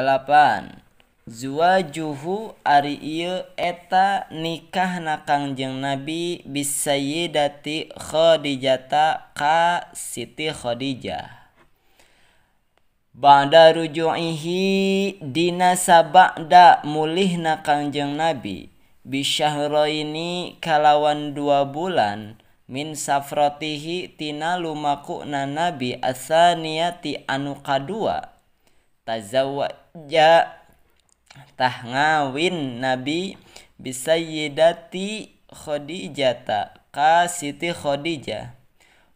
8. Zuwajuhu ari ieu eta nikahna Kangjeng Nabi bisayyidati Khadijata ka Siti Khadijah. Ba'da ruju'ihi dina sabada mulihna Kangjeng Nabi bisyahraini kalawan 2 bulan min safratihi tina lumakuna Nabi asaniyati anu kadua tazawwaja tah ngawin Nabi bisayyidati Khadijata ka Siti Khadijah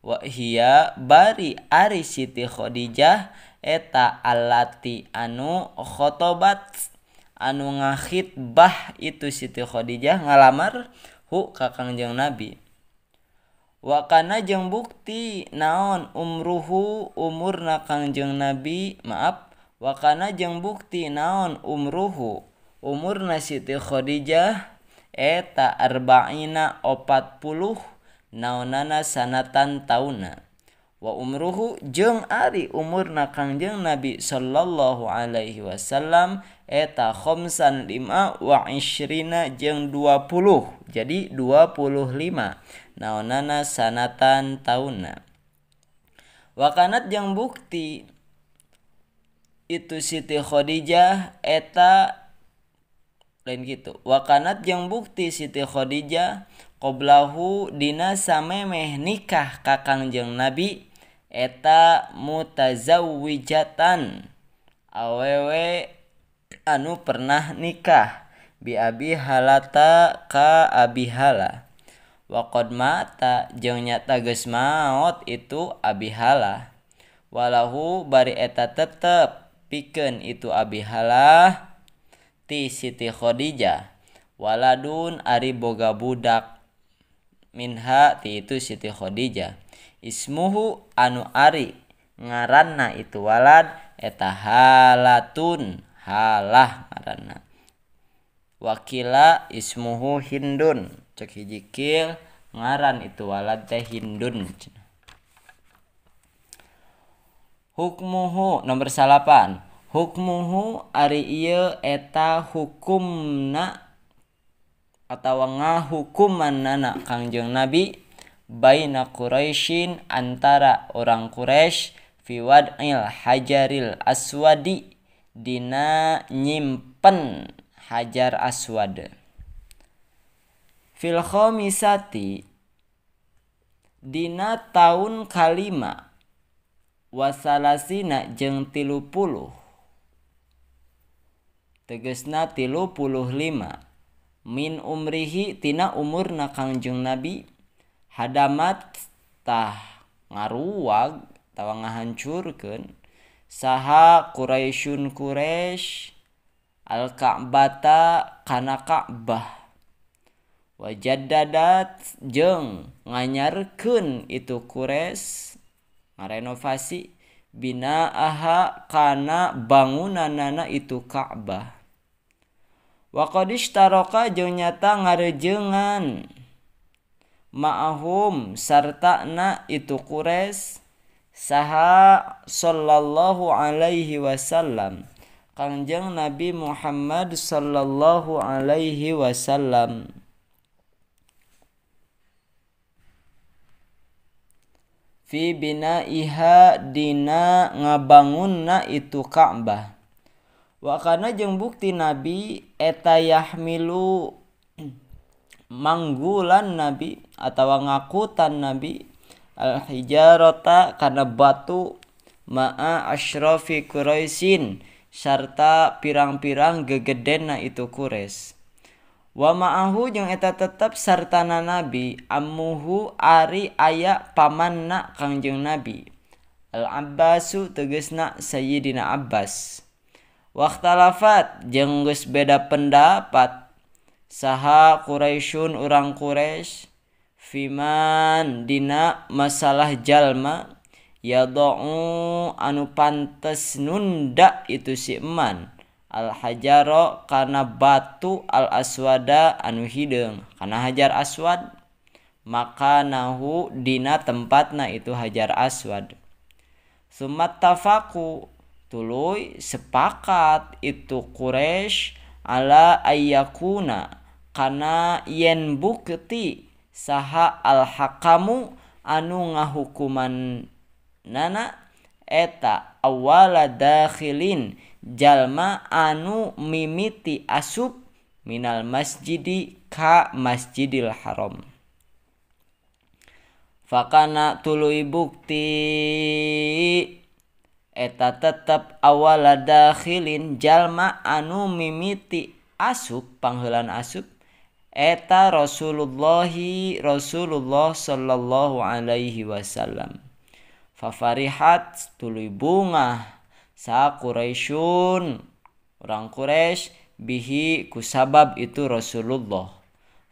wa hiya bari ari Siti Khadijah eta allati anu khotobat anu ngakhitbah itu Siti Khadijah ngalamar hu ka Kangjeng Nabi. Wa kana jeung bukti naon umruhu umurna Kangjeng Nabi, maaf, wa kana jeung bukti naon umruhu umurna Siti Khadijah eta arba'ina 40 naonana sanatan tauna. Wa umruhu jeung ari umurna Kangjeng Nabi sallallahu alaihi wasallam eta khamsan lima wa ishrina jeung 20, jadi 25 naonana sanatan tauna. Wa kanat jeung bukti itu Siti Khadijah eta lain gitu. Wa kanat jeung bukti Siti Khadijah qoblahu dina samemeh nikah ka Kangjeng Nabi eta mutazawwijatan awewe anu pernah nikah bi Abi Halata ka Abi Hala. Wa qad mata jeung nyata geus maot itu Abi Hala. Walahu bari eta tetep pikeun itu Abi Halah ti Siti Khadijah waladun ari boga budak minha ti itu Siti Khadijah ismuhu anu ari ngaranna itu walad eta halatun halah ngaranna. Wakila ismuhu Hindun cek hiji kil ngaran itu walad teh Hindun. Hukmuhu nomor 8. Hukmuhu ari ieu eta hukumna atawa ngahukumanana Kangjeng Nabi baina Quraisyin antara orang Quraisy fi wad'il hajaril aswadi dina nyimpen hajar aswad. Fil khamisati dina taun kalima wasalasina jeung 30 tegesna 35 min umrihi tina umurna Kangjeng Nabi hadamat tah ngaruwag tawa ngahancurkeun saha Quraisyun Quraisy al-Ka'bata kana Ka'bah wajaddadat jeung nganyarkeun itu Quraisy ngarenovasi bina aha kana bangunanana itu Ka'bah. Wa qad ishtaraka jeung nyata ngarejengan ma'ahum sartana itu Quraisy saha sallallahu alaihi wasallam Kangjeng Nabi Muhammad sallallahu alaihi wasallam. Fi binaiha dina ngabangunna itu Ka'bah. Wa kana jeung bukti Nabi eta yahmilu manggulan Nabi atawa ngakutan Nabi al-hijarata kana batu ma'a asyrafi Quraisyin sarta pirang-pirang gegedena itu Quraisy. Wa ma'ahu jeung eta tetep sartana Nabi ammuhu ari aya pamanna Kangjeng Nabi Al-Abbasu tegesna Sayyidina Abbas. Waqtalafat jeung geus beda pendapat saha Quraisyun urang Quraisy fiman dina masalah jalma yadau anu pantes nunda itu si eman al-hajaro kana batu al-aswada anu hideung kana hajar aswad maka nahu dina tempatna itu hajar aswad. Sumat tafaku Tuluy sepakat itu Quraisy ala ayyakuna kana yen bukti saha al-hakamu anu ngahukuman nana eta awala dakhilin jalma anu mimiti asup minal masjidi ka Masjidil Haram. Fakana tuluy bukti eta tetep awala dakhilin jalma anu mimiti asup pangheulan asup eta Rasulullahi Rasulullah sallallahu alaihi wasallam. Fafarihat tuluy bungah sa Quraisyun orang Quraisy bihi kusabab itu Rasulullah.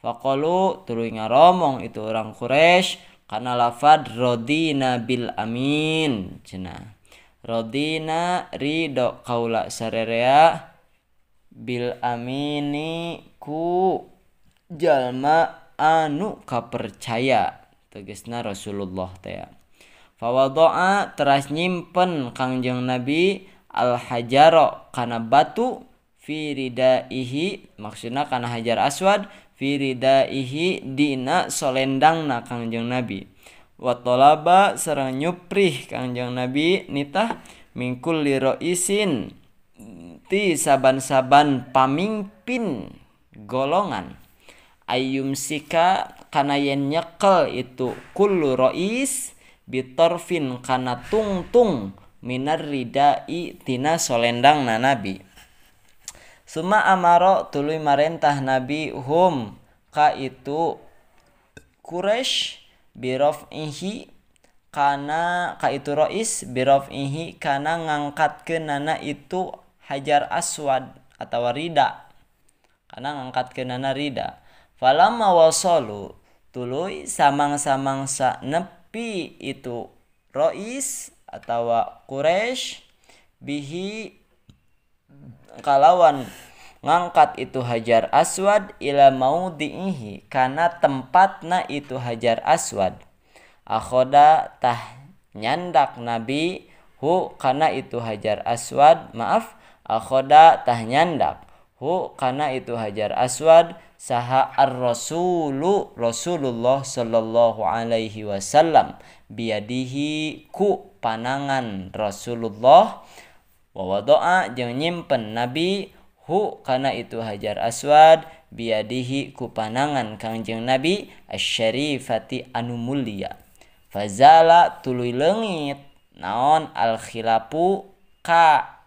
Faqalu tuluy ngaromong itu orang Quraisy kana lafad rodina bil amin cenah. Rodina ridho kaula sarerea bil amini ku jalma anu kapercaya tegasna Rasulullah teh. Fawadoa teras nyimpen Kangjeng Nabi al hajaro kana batu fi ridaihi maksudna kana hajar aswad fi ridaihi dina solendangna Kangjeng Nabi. Wa talaba sareng nyuprih Kangjeng Nabi nitah mingkul li raisin ti saban-saban pamimpin golongan ayyum sika kana yen nyekel itu kullu rais bitorfin kana tungtung minar ridai tina solendangna Nabi. Suma amaro tuluy marentah Nabi hum ka itu Quraisy biraf'ihi kana ka itu rais biraf'ihi kana ngangkatkeunana itu hajar aswad atawa rida kana ngangkatkeunana rida. Falamma wasalu tuluy samang-samangsa nepi itu rais atawa Quraisy bihi kalawan ngangkat itu hajar aswad ila maudhihi kana tempatna itu hajar aswad. Akhoda tah nyandak Nabi hu kana itu hajar aswad maaf akhoda tah nyandak hu kana itu hajar aswad saha ar-rasulu Rasulullah sallallahu alaihi wasallam biadihi ku panangan Rasulullah wa wadoa jeung nyimpen Nabi hu kana itu hajar aswad biadihi ku panangan Kangjeng Nabi asyarifati anu mulia. Fazala tuluy leungit naon al khilafu ka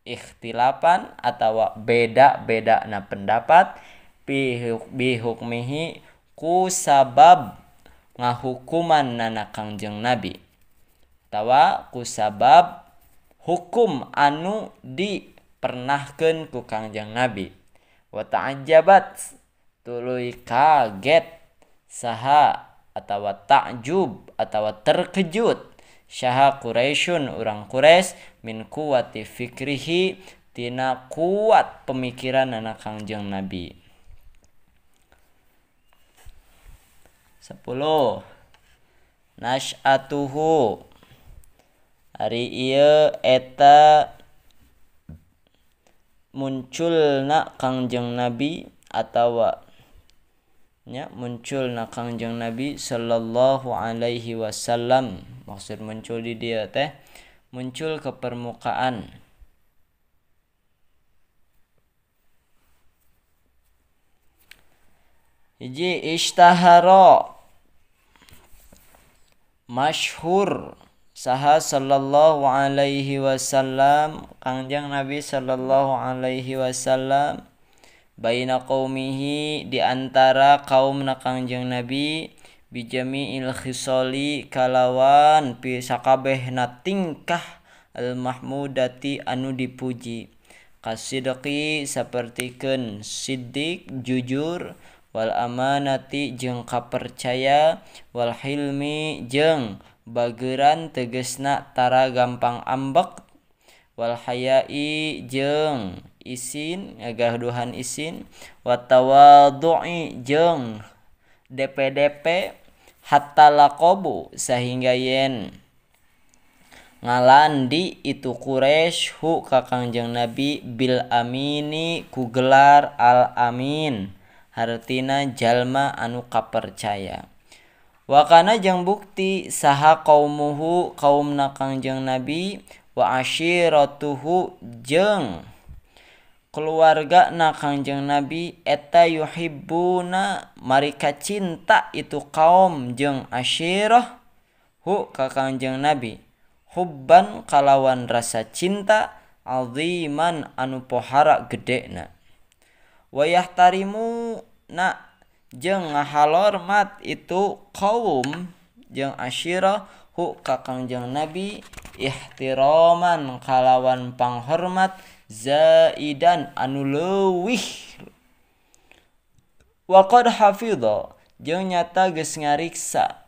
ikhtilapan atawa beda-beda na pendapat bi hukmihi ku sabab ngahukuman nana Kangjeng Nabi atawa ku sabab hukum anu dipernahkeun ku Kangjeng Nabi. Wa ta'ajjabat tuluy kaget saha atawa ta'jub atawa terkejut syaha Quraisyun urang Quraisy min kuwati fikrihi tina kuat pemikiran nana Kangjeng Nabi. 10. Nasy'atuhu ari ieu eta munculna Kangjeng Nabi atawa nya munculna Kangjeng Nabi sallallahu alaihi wasallam. Maksud muncul di dieu teh muncul ke permukaan. Hiji ishtahara masyhur saha sallallahu alaihi wasallam Kangjeng Nabi sallallahu alaihi wasallam baina qaumihi di antara kaumna Kangjeng Nabi bijami'il khisali kalawan pi sakabehna tingkah al mahmudati anu dipuji kasidqi sapertikeun siddiq jujur wal amanati jeung kapercaya wal hilmi jeung bageran tegesna tara gampang ambek wal hayai jeung isin ngagaduhan isin wa tawadhu'i jeung DPDP hatta laqabu sehingga yen Ngalandi itu Quraisy hu ka Kangjeng Nabi bil amini ku gelar al amin hartina jalma anu kapercaya. Wa kana jeung bukti saha kaumuhu kaumna Kangjeng Nabi wa ashiratuhu jeung keluargana Kangjeng Nabi eta yuhibbuna marika cinta itu kaum jeung ashirah hu ka Kangjeng Nabi hubban kalawan rasa cinta aziman anu pohara gedena. Wa yahtarimu na jeung ngahalormat itu kaum jeung ashirah hu ka Kangjeng Nabi ihtiraman kalawan panghormat zaidan anu leuwih. Wa qad hafidha jeung nyata geus ngariksa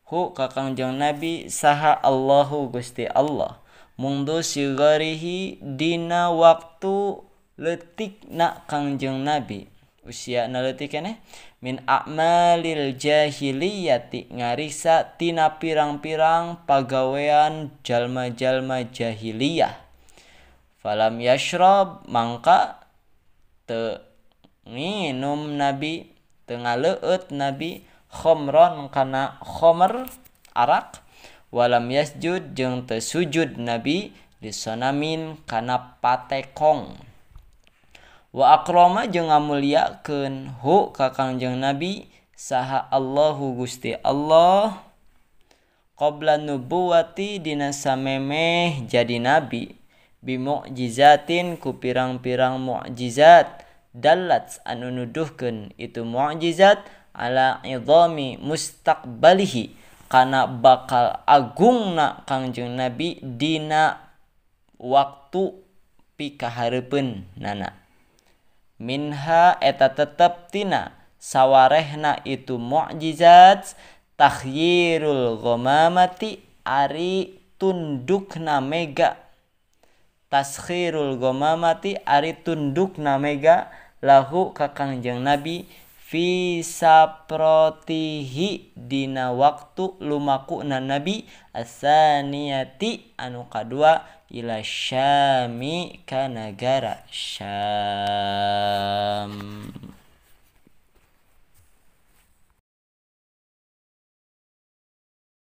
hu ka Kangjeng Nabi saha Allahu Gusti Allah mungdu sigarihi dina waktu leutikna Kangjeng Nabi usiana leutik keneh min a'malil jahiliyati ngariksa tina pirang-pirang pagawean jalma-jalma jahiliyah. Falam yashrab mangka teu nginum Nabi teu ngaleueut Nabi khamron kana khamr arak walam yasjud jeung teu sujud Nabi disonamin kana patekong. Wa akrama jeung ngamuliakeun hu ka Kangjeng Nabi saha Allahu Gusti Allah qabla nubuwati dina samemeh jadi nabi bi mukjizatin ku pirang-pirang mukjizat dallat anu nuduhkeun itu mukjizat ala idhami mustaqbalihi kana bakal agungna Kangjeng Nabi dina waktu pikahareupeun nana. Minha eta tetep tina sawarehna itu mukjizat takhyirul ghamamati ari tundukna mega taskhirul ghamamati ari tundukna mega lahu ka Kangjeng Nabi fi saprotihi dina waktu lumakuna Nabi asaniyati anu kadua ila syami ka nagara Syam.